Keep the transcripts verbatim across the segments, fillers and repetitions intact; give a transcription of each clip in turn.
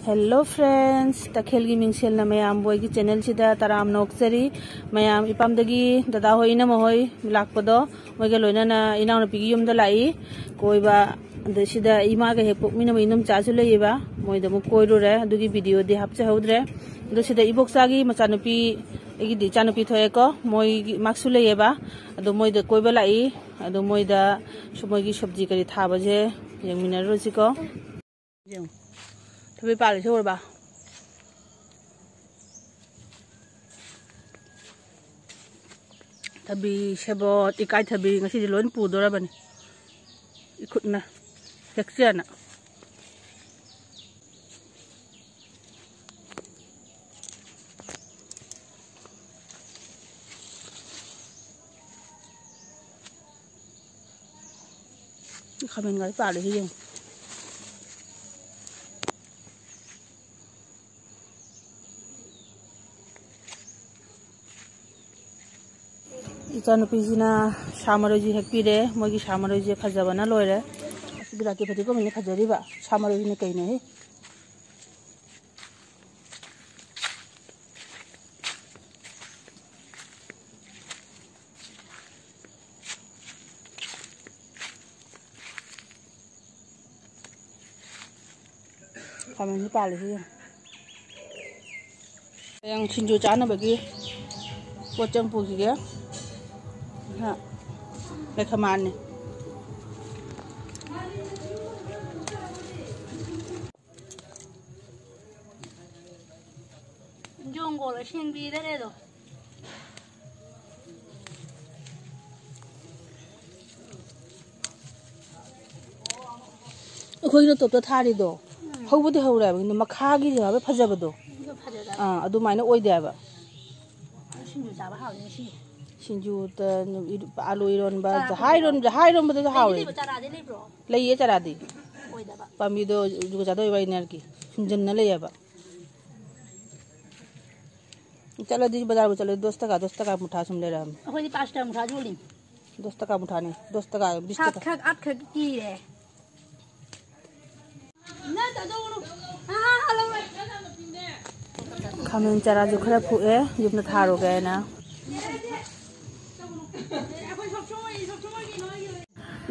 Hello friends, ꯇꯈꯦꯜꯒꯤ ꯃꯤꯡꯁꯦꯜꯅ ꯃꯌꯥꯝꯕꯨ ꯑꯩꯒꯤ channelꯁꯤꯗ ꯇꯔꯥꯝꯅ ꯑꯣꯛꯆꯔꯤ꯫ ꯃꯌꯥꯝ ꯏꯄꯥꯝꯗꯒꯤ ꯗꯗꯥ ꯍꯣꯏ, ꯏꯅꯝꯃ ꯍꯣꯏ ꯂꯥꯛꯄꯗꯣ, ꯃꯣꯏꯒ ꯂꯣꯏꯅꯅ ꯏꯅꯥꯎꯅꯨꯄꯤꯒꯤ ꯌꯨꯝꯗ ꯂꯥꯛꯏ ꯀꯣꯏꯕ꯫ ꯑꯗ ꯁꯤꯗ ꯏꯃꯥꯒ ꯍꯦꯛ ꯄꯣꯛꯃꯤꯟꯅꯕ ꯏꯅꯝꯆꯥꯁꯨ ꯂꯩꯌꯦꯕ, ꯃꯣꯏꯗ ꯑꯃꯨꯛ ꯀꯣꯏꯔꯨꯔꯦ꯫ ꯑꯗꯨꯒꯤ videoꯗꯤ ꯍꯥꯞꯆꯍꯧꯗ꯭ꯔꯦ꯫ ꯑꯗꯣ ꯁꯤꯗ ꯏꯕꯣꯛꯆꯥꯒꯤ ꯃꯆꯥꯅꯨꯄꯤ, ꯑꯩꯒꯤꯗꯤ ꯏꯆꯥꯅꯨꯄꯤ ꯊꯣꯛꯑꯦꯀꯣ, ꯃꯣꯏꯒꯤ ꯃꯥꯁꯨ ꯂꯩꯌꯦꯕ꯫ ꯑꯗꯣ ꯃꯣꯏꯗ ꯀꯣꯏꯕ ꯂꯥꯛꯏ꯫ ꯑꯗꯣ ꯃꯣꯏꯗ ꯁꯨ-, ꯃꯣꯏꯒꯤ ꯁꯕꯖꯤ ꯀꯔꯤ ꯊꯥꯕꯁꯦ ꯌꯦꯡꯃꯤꯟꯅꯔꯨꯔꯁꯤꯀꯣ꯫ ꯌꯦꯡꯉꯨ꯫ ꯊꯕꯤ ꯄꯥꯜꯂꯤꯁꯦ ꯎꯔꯕ? ꯊꯕꯤ, ꯁꯦꯕꯣꯠ, ꯏꯀꯥꯏ ꯊꯕꯤ ꯉꯁꯤꯗꯤ ꯂꯣꯏ ꯄꯨꯗꯣꯔꯕꯅꯤ꯫ ꯏꯈꯨꯠꯅ ꯍꯦꯛꯆꯅ꯫ ꯈꯥꯃꯦꯟꯒꯗꯤ ꯄꯥꯜꯂꯤꯁꯤ ꯌꯦꯡꯉꯨ꯫ ꯏꯆꯥꯅꯨꯄꯤꯁꯤꯅ ꯁꯥ ꯃꯔꯣꯏꯁꯤ ꯍꯦꯛꯄꯤꯔꯦ꯫ ꯃꯣꯏꯒꯤ ꯁꯥ ꯃꯔꯣꯏꯁꯦ ꯐꯖꯕꯅ ꯂꯣꯏꯔꯦ꯫ ꯑꯁ, ꯕꯤꯂꯥꯇꯤ ꯐꯗꯤꯒꯣꯝꯁꯤꯅ ꯐꯖꯔꯤꯕ꯫ ꯁꯥ ꯃꯔꯣꯏꯁꯤꯅ ꯀꯩꯅꯣꯍꯦ? ꯈꯥꯃꯦꯟꯁꯤ ꯄꯥꯜꯂꯤꯁꯤ ꯌꯦꯡꯉꯨ꯫ ꯍꯌꯦꯡ ꯁꯤꯡꯖꯨ ꯆꯥꯅꯕꯒꯤ ꯄꯣꯠ ꯆꯩ ꯄꯨꯈꯤꯒꯦ꯫ ꯍꯥ, ꯂꯩꯈꯃꯥꯟꯅꯤ꯫ ꯖꯣꯡꯒꯣꯜ ꯁꯦꯡꯕꯤꯗꯔꯦꯗꯣ꯫ ꯑꯩꯈꯣꯏꯅ ꯇꯣꯞꯇ ꯊꯥꯔꯤꯗꯣ ꯎꯝ꯫ ꯍꯧꯕꯗꯤ ꯍꯧꯔꯦꯕ, ꯀꯤꯟꯇꯨ ꯃꯈꯥꯒꯤ ꯍꯥꯏꯕ ꯐꯖꯕꯗꯣ, ꯑꯗꯨ ꯐꯖꯗꯕ꯫ ꯑꯥ, ꯑꯗꯨꯃꯥꯏꯅ ꯑꯣꯏꯗꯦꯕ꯫ ꯑꯗꯨ ꯁꯤꯡꯖꯨ ꯆꯥꯕ ꯍꯥꯎꯅꯤ ꯉꯁꯤ꯫ ꯁꯤꯡꯖꯨꯗ ꯏꯔ-, ꯑꯥꯂꯨ ꯏꯔꯣꯟꯕ, ꯆꯥ ꯖꯍꯥ ꯏꯔꯣꯟ-, ꯐꯖꯕ꯫ ꯖꯍꯥ ꯏꯔꯣꯟꯕꯗꯁꯨ ꯂꯩꯗꯤ ꯍꯥꯎꯔꯦ꯫ ꯂꯩꯕ ꯆꯥꯔꯥꯗꯤ ꯂꯩꯕ꯭ꯔꯣ? ꯂꯩꯌꯦ ꯆꯥꯔꯥꯗꯤ꯫ ꯑꯣꯏꯗꯕ꯫ ꯄꯥꯝꯕꯤꯗꯣ ꯖꯨꯒꯣꯠ ꯆꯥꯗꯕ ꯏꯕꯥꯅꯤꯅ ꯁꯨꯝꯖꯟꯅ ꯂꯩꯌꯦꯕ꯫ ꯆꯠꯂꯗꯤ ꯕꯖꯥꯔꯕꯨ ꯆꯠꯂꯗꯤ ꯗꯣꯁ ꯇꯀꯥ, ꯗꯣꯁ ꯇꯀꯥ ꯃꯨꯊꯥ ꯁꯨꯝ ꯂꯩꯔꯛꯑꯕꯅꯤ꯫ ꯑꯩꯈꯣꯏꯗꯤ ꯄꯥꯁ ꯇꯀꯥ ꯃꯨꯊꯥ ꯌꯣꯜꯂꯤ꯫ ꯗꯣꯁ ꯇꯀꯥ ꯃꯨꯊꯥꯅꯤ, ꯗꯣꯁ ꯇꯀꯥ, ꯕꯤꯁ ꯇꯀꯥ꯫ ꯁꯥꯠꯈꯛ ꯑꯥꯠꯈꯛ ꯀꯤꯔꯦ꯫ ꯏꯃꯥ ꯆꯥꯗꯧꯅꯨ꯫ ꯑꯥ, ꯈꯥꯃꯦꯟ ꯆꯔꯥꯁꯨ ꯈꯔ ꯐꯨꯛꯑꯦ, ꯌꯨꯝꯗ ꯊꯥꯔꯨꯒꯦꯅ꯫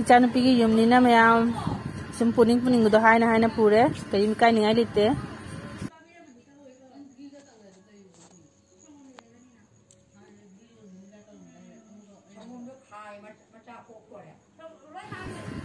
ꯏꯆꯥꯅꯨꯄꯤꯒꯤ ꯌꯨꯝꯅꯤꯅ ꯃꯌꯥꯝ ꯁꯨꯝ ꯄꯨꯅꯤꯡ ꯄꯨꯅꯤꯡꯕꯗꯣ ꯍꯥꯏꯅ ꯍꯥꯏꯅ ꯄꯨꯔꯦ꯫ ꯀꯔꯤꯝ ꯏꯀꯥꯏꯅꯤꯡꯉꯥꯏ ꯂꯩꯇꯦ꯫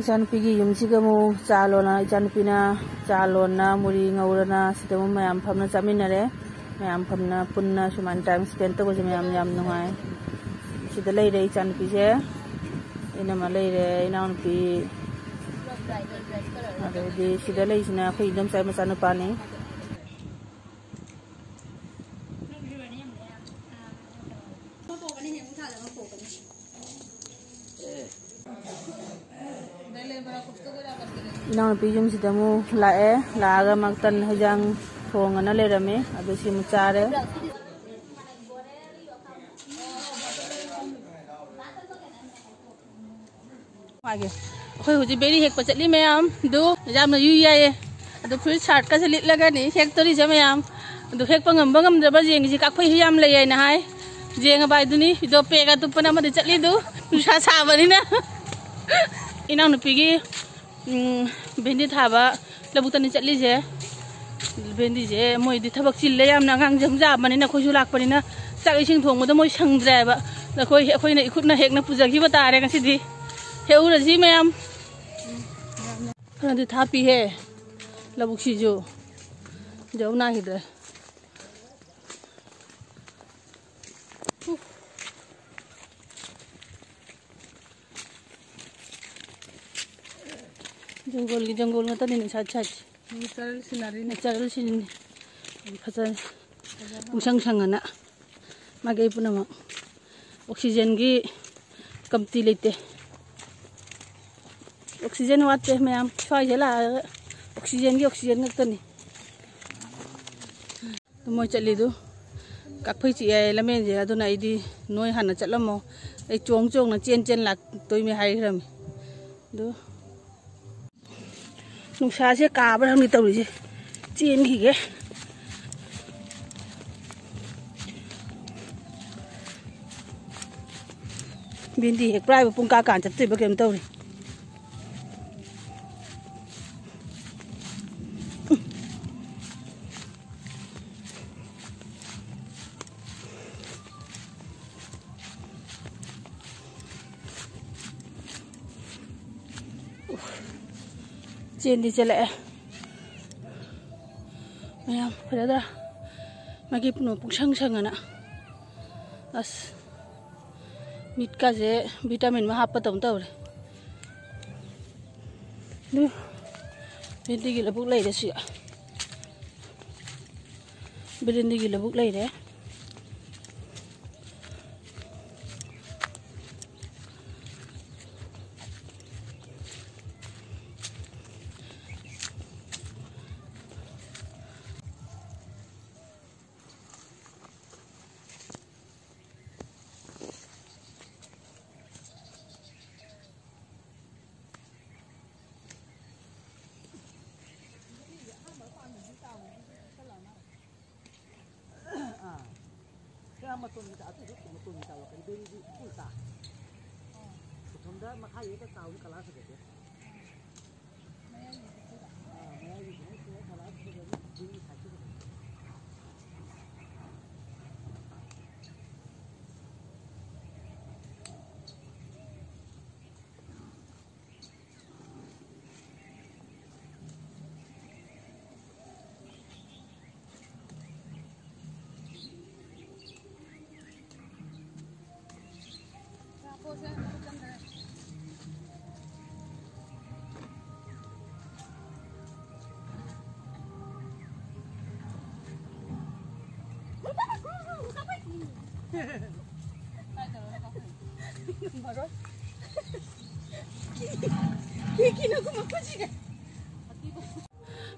ꯏꯆꯥꯅꯨꯄꯤꯒꯤ ꯌꯨꯝꯁꯤꯒ ꯑꯃꯨꯛ ꯆꯥ ꯂꯣꯟꯅ, ꯏꯆꯥꯅꯨꯄꯤꯅ ꯆꯥ ꯂꯣꯟꯅ, ꯃꯨꯔꯤ ꯉꯧꯔꯅ, ꯁꯤꯗ ꯑꯃꯨꯛ ꯃꯌꯥꯝ ꯐꯝꯅ ꯆꯥꯃꯤꯟꯅꯔꯦ꯫ ꯃꯌꯥꯝ ꯐꯝꯅ ꯄꯨꯟꯅ ꯁꯨꯃꯥꯏꯅ time spend ꯇꯧꯕꯁꯦ ꯃꯌꯥꯝ ꯌꯥꯝ ꯅꯨꯡꯉꯥꯏ꯫ ꯁꯤꯗ ꯂꯩꯔꯦ ꯏꯆꯥꯅꯨꯄꯤꯁꯦ, ꯏꯅꯝꯃ ꯂꯩꯔꯦ, ꯏꯅꯥꯎꯅꯨꯄꯤ, ꯑꯗꯩꯗꯤ ꯁꯤꯗ ꯂꯩꯁꯤꯅ ꯑꯩꯈꯣꯏ ꯏꯟꯗꯣꯝꯆꯥꯒꯤ ꯃꯆꯥꯅꯨꯄꯥꯅꯤ꯫ ꯏꯅꯥꯎꯅꯨꯄꯤ ꯌꯨꯝꯁꯤꯗ ꯑꯃꯨꯛ ꯂꯥꯛꯑꯦ꯫ ꯂꯥꯛꯑꯒ ꯃꯥ ꯇꯟ ꯍꯩꯖꯥꯡ ꯊꯣꯡꯉꯅ ꯂꯩꯔꯝꯃꯦ꯫ ꯑꯗꯨ ꯁꯤ ꯑꯃꯨꯛ ꯆꯥꯔꯦ꯫ ꯃꯥꯒꯤ ꯑꯩꯈꯣꯏ ꯍꯧꯖꯤꯛ ꯕꯦꯔꯤ ꯍꯦꯛꯄ ꯆꯠꯂꯤ ꯃꯌꯥꯝ꯫ ꯑꯗꯨ ꯌꯥꯝꯅ ꯌꯨ ꯌꯥꯏꯌꯦ꯫ ꯑꯗꯨ ꯐꯨꯔꯤꯠ ꯁꯥꯔꯠꯀꯁꯦ ꯂꯤꯠꯂꯒꯅꯤ ꯍꯦꯛꯇꯣꯔꯤꯁꯦ ꯃꯌꯥꯝ꯫ ꯑꯗꯨ ꯍꯦꯛꯄ ꯉꯝꯕ ꯉꯝꯗ꯭ꯔꯕ ꯌꯦꯡꯉꯤꯁꯤ꯫ ꯀꯥꯛꯐꯩꯁꯨ ꯌꯥꯝ ꯂꯩ ꯍꯥꯏꯅ ꯍꯥꯏ꯫ ꯌꯦꯡꯉꯕ ꯍꯥꯏꯗꯨꯅꯤ꯫ ꯏꯗꯣ ꯄꯦꯒ ꯇꯨꯞꯄꯅ ꯑꯃꯗꯤ ꯆꯠꯂꯤꯗꯨ, ꯅꯨꯡꯁꯥ ꯁꯥꯕꯅꯤꯅ꯫ ꯏꯅꯥꯎꯅꯨꯄꯤꯒꯤ, ꯎꯝ, ꯚꯦꯟꯗꯤ ꯊꯥꯕ ꯂꯧꯕꯨꯛꯇꯅꯤ ꯆꯠꯂꯤꯁꯦ꯫ ꯚꯦꯟꯗꯤꯁꯦ ꯃꯣꯏꯗꯤ ꯊꯕꯛ ꯆꯤꯜꯂꯦ ꯌꯥꯝꯅ꯫ ꯑꯉꯥꯡꯁꯦ ꯑꯃꯨꯛ ꯌꯥꯝꯕꯅꯤꯅ, ꯑꯩꯈꯣꯏꯁꯨ ꯂꯥꯛꯄꯅꯤꯅ ꯆꯥꯛ ꯏꯁꯤꯡ ꯊꯣꯡꯕꯗ ꯃꯣꯏ ꯁꯪꯗ꯭ꯔꯦꯕ꯫ ꯑꯗ ꯑꯩꯈꯣꯏ, ꯑꯩꯈꯣꯏꯅ ꯏꯈꯨꯠꯅ ꯍꯦꯛꯅ ꯄꯨꯖꯈꯤꯕ ꯇꯥꯔꯦ ꯉꯁꯤꯗꯤ꯫ ꯍꯦꯛꯎꯔꯁꯤ ꯃꯌꯥꯝ꯫ ꯈꯔꯗꯤ ꯊꯥꯞꯄꯤꯍꯦ ꯂꯧꯕꯨꯛꯁꯤꯁꯨ꯫ ꯌꯧ ꯅꯥꯈꯤꯗ꯭ꯔꯦ꯫ ꯖꯪꯒꯜꯒꯤ ꯖꯪꯒꯜ ꯉꯥꯛꯇꯅꯤꯅꯦ side side꯫ Natural scenery ꯅꯦ꯫ Natural scenery ꯅꯦ꯫ ꯌꯥꯝ ꯐꯖꯔꯦ꯫ ꯐꯖꯕ꯫ ꯄꯨꯡꯁꯪ ꯁꯪꯉꯅ ꯃꯥꯏꯀꯩ ꯄꯨꯝꯅꯃꯛ꯫ Oxygen ꯒꯤ ꯀꯝꯇꯤ ꯂꯩꯇꯦ꯫ Oxygen ꯋꯥꯠꯇꯦ ꯃꯌꯥꯝ꯫ ꯁ꯭ꯋꯥꯏꯁꯦ ꯂꯥꯛꯑꯒ oxygen ꯒꯤ oxygen ꯉꯥꯛꯇꯅꯤ꯫ ꯃꯣꯏ ꯆꯠꯂꯤꯗꯨ ꯀꯥꯛꯐꯩ ꯆꯤꯛꯑꯦ ꯍꯥꯏꯌꯦ ꯂꯝꯕꯦꯟꯁꯦ꯫ ꯑꯗꯨꯅ ꯑꯩꯗꯤ ꯅꯣꯏ ꯍꯥꯟꯅ ꯆꯠꯂꯝꯃꯣ, ꯑꯩ ꯆꯣꯡ ꯆꯣꯡꯅ ꯆꯦꯟ ꯆꯦꯟ ꯂꯥꯛꯇꯣꯏꯃꯤ ꯍꯥꯏꯈ꯭ꯔꯃꯤ꯫ ꯑꯗꯨ ꯅꯨꯡꯁꯥꯁꯦ ꯀꯥꯕ꯭ꯔꯥ ꯈꯪꯗꯦ ꯇꯧꯔꯤꯁꯦ꯫ ꯆꯦꯟꯈꯤꯒꯦ꯫ ꯚꯦꯟꯗꯤ ꯍꯦꯛꯄ꯭ꯔꯥ ꯍꯥꯏꯕ ꯄꯨꯡ ꯀꯥ ꯀꯥꯟ ꯆꯠꯇꯣꯏꯕ ꯀꯩꯅꯣꯝ ꯇꯧꯔꯤ꯫ ꯆꯦꯟꯗꯤ ꯆꯦꯜꯂꯛꯑꯦ꯫ ꯃꯌꯥꯝ ꯐꯖꯗ꯭ꯔꯥ? ꯃꯥꯒꯤ ꯄꯨꯡꯁꯪ ꯁꯪꯉꯅ꯫ ꯑꯁ, ꯃꯤꯠꯀꯥꯁꯦ ꯚꯤꯇꯥꯃꯤꯟ ꯑꯃ ꯍꯥꯞꯄꯗꯧꯅ ꯇꯧꯔꯦ꯫ ꯑꯗꯨ ꯚꯦꯟꯗꯤꯒꯤ ꯂꯧꯕꯨꯛ ꯂꯩꯔꯦ ꯁꯤ꯫ ꯚꯦꯟꯗꯤꯒꯤ ꯂꯧꯕꯨꯛ ꯂꯩꯔꯦ꯫ ꯑꯥ꯫ ꯁꯤ ꯑꯥ ꯃꯇꯣꯟꯒꯤ ꯆꯥ-, ꯑꯗꯨꯁꯨ ꯃꯇꯣꯟꯒꯤ ꯆꯥꯎꯔꯛꯀꯅꯤ, ꯕꯦꯔꯤꯗꯤ ꯎꯜꯇꯥ꯫ ꯃꯇꯣꯟꯗ ꯃꯈꯥ ꯌꯦꯛꯇ ꯆꯥꯎꯅ ꯀꯂꯥ ꯐꯖꯗꯦ꯫ ꯑꯥ, ꯃꯌꯥꯏꯒꯤꯁꯤꯅ ꯁꯤꯗ ꯀꯂꯥ ꯐꯖꯕꯤ, ꯕꯦꯔꯤ ꯁꯥꯏꯠꯇ ꯐꯖꯕꯤ꯫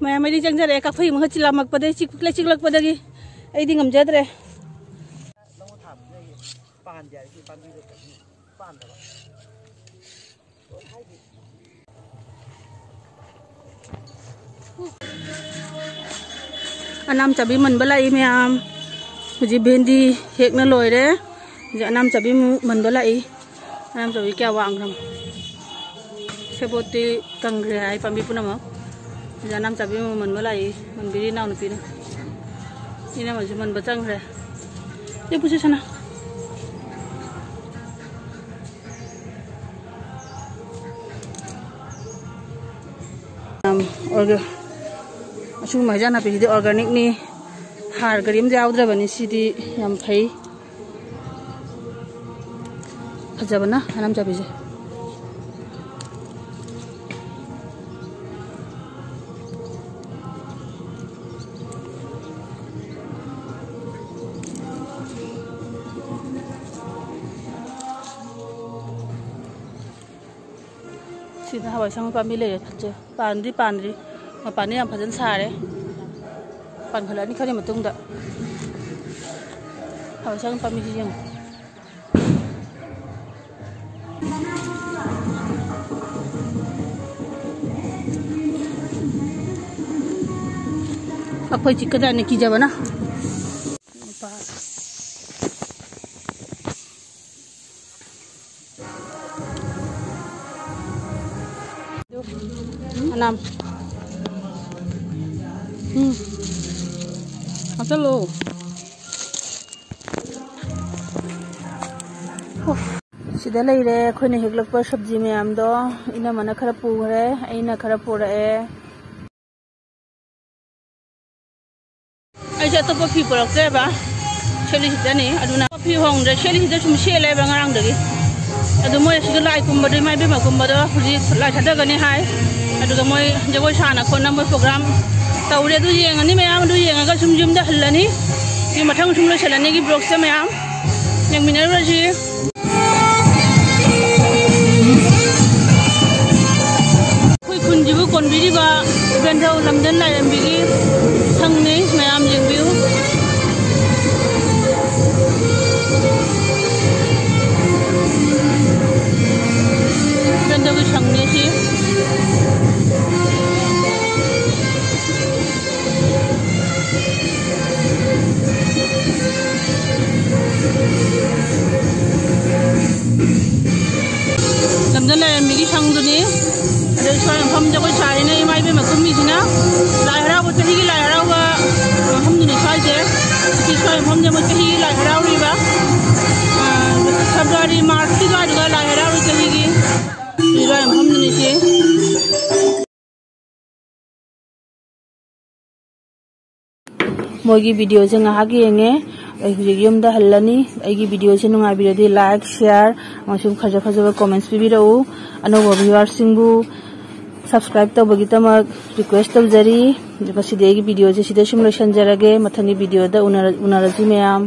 ꯃꯌꯥꯝ ꯑꯩꯗꯤ ꯆꯪꯖꯔꯛꯑꯦ, ꯀꯛꯐꯩ ꯃꯍꯨꯠ ꯆꯤꯜꯂꯝꯃꯛꯄꯗꯒꯤ, ꯆꯤꯛꯂꯛ-, ꯆꯤꯛꯂꯛꯄꯗꯒꯤ ꯑꯩꯗꯤ ꯉꯝꯖꯗ꯭ꯔꯦ꯫ ꯂꯧ ꯊꯥꯕꯗꯨꯗ ꯑꯩ ꯄꯥꯟꯗꯦ ꯍꯥꯏꯔꯗꯤ ꯄꯥꯝꯕꯤꯗꯣ ꯀꯩꯅꯣ ꯄꯥꯟꯗꯕ꯫ ꯑꯅꯥꯝ ꯆꯥꯕꯤ ꯃꯟꯕ ꯂꯥꯛꯏ ꯃꯌꯥꯝ꯫ ꯍꯧꯖꯤꯛ ꯚꯦꯟꯗꯤ ꯍꯦꯛꯅ ꯂꯣꯏꯔꯦ꯫ ꯍꯧꯖꯤꯛ ꯑꯅꯥꯝ ꯆꯥꯕꯤ ꯃꯨ-, ꯃꯟꯕ ꯂꯥꯛꯏ꯫ ꯃꯌꯥꯝ ꯆꯧꯕꯤ ꯀꯌꯥ ꯋꯥꯡꯈ꯭ꯔꯕ? ꯁꯦꯕꯣꯠꯇꯤ ꯀꯪꯈ꯭ꯔꯦ ꯍꯥꯏ ꯄꯥꯝꯕꯤ ꯄꯨꯝꯅꯃꯛ꯫ ꯁꯤꯗ ꯏꯅꯥꯝꯆꯥꯕꯤ ꯑꯃ ꯃꯟꯕ ꯂꯥꯛꯏ, ꯃꯟꯕꯤꯔꯤ ꯏꯅꯥꯎꯅꯨꯄꯤꯅ꯫ ꯏꯅꯝꯃꯁꯨ ꯃꯟꯕ ꯆꯪꯈ꯭ꯔꯦ꯫ ꯁꯤ ꯄꯨꯁꯤ ꯁꯅꯥ꯫ ꯑꯝ, ꯑꯣꯔꯒ-, ꯑꯁꯤꯒꯨꯝꯕ ꯍꯩꯖꯥꯡ ꯅꯥꯄꯤꯁꯤꯗꯤ organicꯅꯤ, ꯍꯥꯔ ꯀꯔꯤꯝꯇ ꯌꯥꯎꯗ꯭ꯔꯕꯅꯤ꯫ ꯁꯤꯗꯤ ꯌꯥꯝ ꯐꯩ꯫ ꯐꯖꯕꯅ ꯏꯅꯝꯆꯥꯕꯤꯁꯦ꯫ ꯁꯤꯗ ꯍꯋꯥꯏ ꯑꯁꯥꯡꯕꯤ ꯄꯥꯝꯕꯤ ꯂꯩꯔꯦ, ꯐꯖꯩ꯫ ꯄꯥꯟꯗꯤ ꯄꯥꯟꯗ꯭ꯔꯤ, ꯃꯄꯥꯟꯗꯤ ꯌꯥꯝ ꯐꯖꯅ ꯁꯥꯔꯦ꯫ ꯄꯥꯟꯈꯠꯂꯛꯑꯅꯤ ꯈꯔ ꯃꯇꯨꯡꯗ꯫ ꯍꯋꯥꯏ ꯑꯁꯥꯡꯕꯤ ꯄꯥꯝꯕꯤꯁꯤ ꯌꯦꯡꯉꯨ꯫ ꯑꯩꯈꯣꯏ ꯆꯤꯛꯀꯗ꯭ꯔꯅꯦ ꯀꯤꯖꯕꯅ꯫ ꯃꯅꯥꯝ꯫ ꯎꯝ꯫ ꯍꯥꯞꯆꯜꯂꯣ꯫ ꯎꯐ꯫ ꯁꯤꯗ ꯂꯩꯔꯦ ꯑꯩꯈꯣꯏꯅ ꯍꯦꯛꯂꯛꯄ ꯁꯕꯖꯤ ꯃꯌꯥꯝꯗꯣ꯫ ꯏꯅꯝꯃꯅ ꯈꯔ ꯄꯨꯈ꯭ꯔꯦ, ꯑꯩꯅ ꯈꯔ ꯄꯨꯔꯛꯑꯦ꯫ ꯑꯩꯁꯦ ꯑꯇꯣꯞꯄ ꯐꯤ ꯄꯨꯔꯛꯇ꯭ꯔꯦꯕ, ꯁꯦꯠꯂꯤꯁꯤꯗꯅꯤ꯫ ꯑꯗꯨꯅ ꯐꯤ ꯍꯣꯡꯗ꯭ꯔꯦ, ꯁꯦꯠꯂꯤꯁꯤꯗ ꯁꯨꯝ ꯁꯦꯠꯂꯦꯕ ꯉꯔꯥꯡꯗꯒꯤ꯫ ꯑꯗꯨ ꯃꯣꯏ ꯑꯁꯤꯗ ꯂꯥꯏ ꯀꯨꯝꯕꯗꯣ, ꯏꯃꯥ ꯏꯕꯦꯝꯃ ꯀꯨꯝꯕꯗꯣ ꯍꯧꯖꯤꯛ ꯂꯥꯏ ꯊꯥꯗꯒꯅꯤ ꯍꯥꯏ꯫ ꯑꯗꯨꯒ ꯃꯣꯏ ꯖꯒꯣꯏ ꯁꯥꯅ ꯈꯣꯠꯅ ꯃꯣꯏ program ꯇꯧꯔꯦ꯫ ꯑꯗꯨ ꯌꯦꯡꯉꯅꯤ ꯃꯌꯥꯝ, ꯑꯗꯨ ꯌꯦꯡꯉꯒ ꯁꯨꯝ ꯌꯨꯝꯗ ꯍꯜꯂꯅꯤ꯫ ꯁꯤ ꯃꯊꯪ ꯁꯨꯝ ꯂꯣꯏꯁꯤꯜꯂꯅꯤ ꯑꯩꯒꯤ vlogꯁꯦ ꯃꯌꯥꯝ꯫ ꯌꯦꯡꯃꯤꯟꯅꯔꯨꯔꯁꯤ꯫ ꯑꯩꯈꯣꯏ ꯈꯨꯟꯁꯤꯕꯨ ꯀꯣꯟꯕꯤꯔꯤꯕ ꯏꯕꯦꯟꯙꯧ ꯂꯝꯖꯟ ꯂꯥꯏꯔꯦꯝꯕꯤꯒꯤ ꯁꯪꯅꯤ, ꯃꯌꯥꯝ ꯌꯦꯡꯕꯤꯌꯨ꯫ ꯏꯕꯦꯟꯙꯧꯒꯤ ꯁꯪꯅꯤ ꯁꯤ꯫ ꯃꯤꯒꯤ ꯁꯪꯗꯨꯅꯤ꯫ ꯑꯗꯣ ꯁ꯭ꯋꯥꯏ ꯃꯐꯝꯁꯦ ꯑꯩꯈꯣꯏ ꯁꯥꯏꯅ ꯏꯃꯥ ꯏꯕꯦꯝꯃ ꯀꯨꯝꯃꯤꯁꯤꯅ ꯂꯥꯏ ꯍꯔꯥꯎꯕ, ꯆꯍꯤꯒꯤ ꯂꯥꯏ ꯍꯔꯥꯎꯕ ꯃꯐꯝꯗꯨꯅꯤ ꯁ꯭ꯋꯥꯏꯁꯦ꯫ ꯁꯤ ꯁ꯭ꯋꯥꯏ ꯃꯐꯝꯁꯦ ꯃꯣꯏ ꯆꯍꯤꯒꯤ ꯂꯥꯏ ꯍꯔꯥꯎꯔꯤꯕ, ꯑ, ꯐꯦꯕ꯭ꯔꯨꯋꯥꯔꯤ, ꯃꯥꯔꯆꯀꯤ ꯑꯗꯨꯋꯥꯏꯗꯨꯒ ꯂꯥꯏ ꯍꯔꯥꯎꯔꯤ ꯆꯍꯤꯒꯤ꯫ ꯁꯤ ꯁ꯭ꯋꯥꯏ ꯃꯐꯝꯗꯨꯅꯤ ꯁꯤ꯫ ꯃꯣꯏꯒꯤ ꯚꯤꯗꯤꯑꯣꯁꯦ ꯉꯥꯏꯍꯥꯛ ꯌꯦꯡꯉꯦ꯫ ꯑꯩ ꯍꯧꯖꯤꯛ ꯌꯨꯝꯗ ꯍꯜꯂꯅꯤ꯫ ꯑꯩꯒꯤ ꯚꯤꯗꯤꯑꯣꯁꯦ ꯅꯨꯡꯉꯥꯏꯕꯤꯔꯗꯤ like, share ꯑꯃꯁꯨꯡ ꯐꯖ ꯐꯖꯕ comments ꯄꯤꯕꯤꯔꯛꯎ꯫ ꯑꯅꯧꯕ viewersꯁꯤꯡꯕꯨ subscribe ꯇꯧꯕꯒꯤꯗꯃꯛ request ꯇꯧꯖꯔꯤ꯫ ꯉꯁꯤꯗꯤ ꯑꯩꯒꯤ ꯚꯤꯗꯤꯑꯣꯁꯦ ꯁꯤꯗ ꯁꯨꯝ ꯂꯣꯏꯁꯤꯟꯖꯔꯒꯦ꯫ ꯃꯊꯪꯒꯤ ꯚꯤꯗꯤꯑꯣꯗ ꯎꯅꯔ-, ꯎꯅꯔꯁꯤ ꯃꯌꯥꯝ꯫